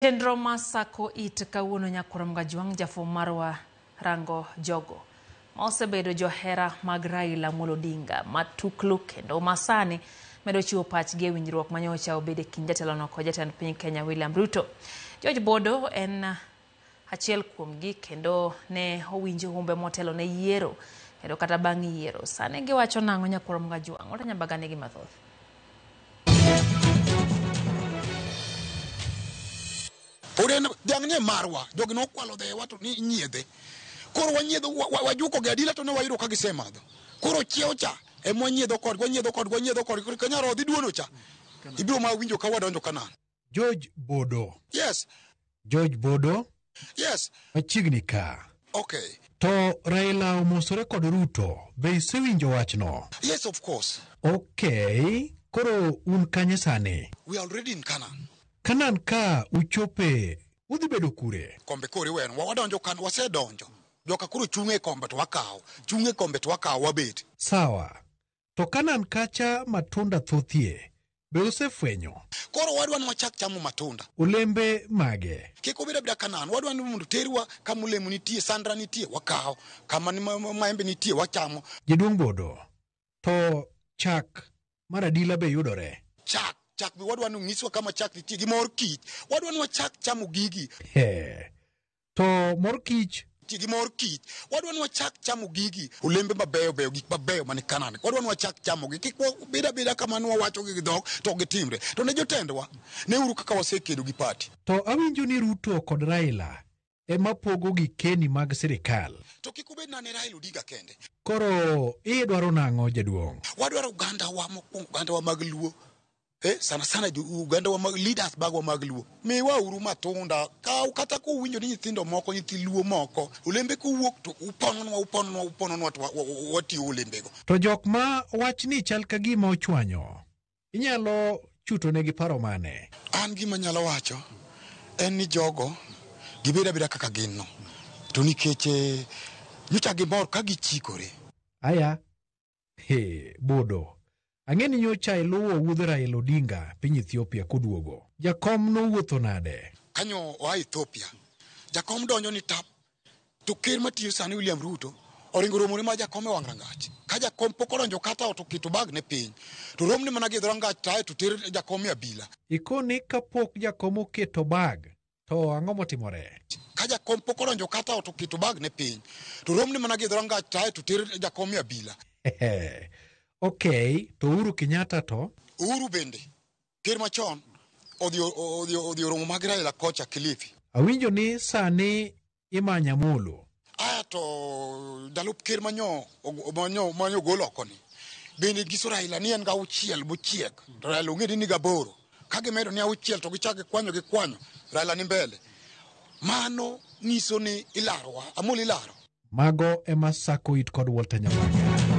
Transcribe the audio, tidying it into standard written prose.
Chenro mar Sako It kawuono Nyakurom Gajwang' jafwambo marwa rango jogo ma osebedo johera mag Raila Amolo Odinga matuklu kendo masani medo chiwo pachgi e winjruok manyocha obedo e kind jatelono kod jatend piny Kenya William Ruto. George Bodo en achiel kuomgi kendo ne owinjo humbe motelo ne yiero kendo kata bang' yiero. Sani giwacho nang'o Nyakurom Gajwang'? Walter Nyambaga nigi mathoth. Pod en dhiang' ni e marwa, jogi nokwalo dhewa to ni nyiedhe. Koro wanyiedho wajuko gi adila to ne wayudo ka gisemadho. Koro chiewo cha ema wanyiedho kodgi, wanyiedho kodgi, wanyiedho kodgi. Koro kanyaro dhi duono cha. Ibiro ma winjo ka wadonjo Kanaan. George Bodo. Yes. George Bodo. Yes. Machiegni ka. Okay. To Raila omosore kod Ruto, be isewinjo wachno? Yes, of course. Okay, koro un kanye sani? We are already in Canaan. Canaan ka uchope, udhi bedo kure? Kombe koro iwenwa, wadonjo kan, wasedonjo. Joka koro chung' e kombe to wakawo, chung' e kombe to wakawo wabet. Sawa. To Canaan kacha matunda thothie, be usefwenyo? Koro wadwa ni wachak chamo matunda. Olembe mage? Kik obed abeda Canaan, wadwa ni mondo terwa kama olemo nitie, sandra nitie, wakawo. Kama maembe nitie, wachamo. Jaduong' Bodo, to chak mar adila be yudore? Chak, chak be wadwa ni onyiswa kama chak nitie gi mor kich. Wadwa ni wachak chamo gigi. He. To mor kich? Gi mor kich. Wadwa ni wachak chamo gigi, olembe mabeyo beyo, gik mabeyo mani Canaan. Wadwa ni wachak chamogi. Kik wabed abeda kamano wawacho gi dhok to ok gitimre. To ne jotendwa, neuru kaka wasekedo gi party. To awinjo ni Ruto kod Raila ema pogo gikeni mag sirikal. To kik ubed na ne Raila Odinga kende. Koro idwaro nang'o jaduong'? Wadwaro ogandawa mokwongo, ogandawa mag Luo. Sana sana jo ogandawa mag leaders magwa mag Luo. Miwa uru matunda. Kaw kata kuwinjo ni nyithindo moko, nyithi Luo moko, olembe kowuok to upononwa, upononwa, upononwa to watiyo olembego. To jok ma wachni chal ka gima ochwanyo, inyalo chutonegi paro mane? An gima anyalo wacho en ni jogo gibed abeda kaka gin no. To nikech nyocha gimor ka gichikore. Aya, he, Bodo. Ang'e ni nyocha iluwo wuodh Raila Odinga piny Ethiopia koduogo. Jakom nowuotho nade? Kanyo oa Ethiopia, jakom donjo ni tap, to ker matiyo sani William Ruto oringo romone ma jakom e wang' rangach. Ka jakom pok odonjo kata ot oketo bag ne piny, to romne mana gi e dho rangach to ae to ter jakom e abila. Ikoni kapok jakom oketo bag, to ang'o motimore? Ka jakom pok odonjo kata ot oketo bag ne piny, to romne mana gi e dho rangach to ae to ter jakom e abila. Okay, to Uhuru Kenyatta to? Uhuru bende, ker machon, odhi oromo mag Raila kocha Kilifi. Awinjo ni sani imanyo Amolo. Aya to jalup ker manyo ogol oko ni bende nyiso Raila ni en ga auchiel mochiek, to Raila ong'e ni ni gaboro. Ka gimedo ni auchiel to gichak gikwanyo gikwanyo, Raila ni mbele. Mano nyiso ni ilarowa, Amolo ilaro. Mago ema Sako It kod Walter Nyambaga.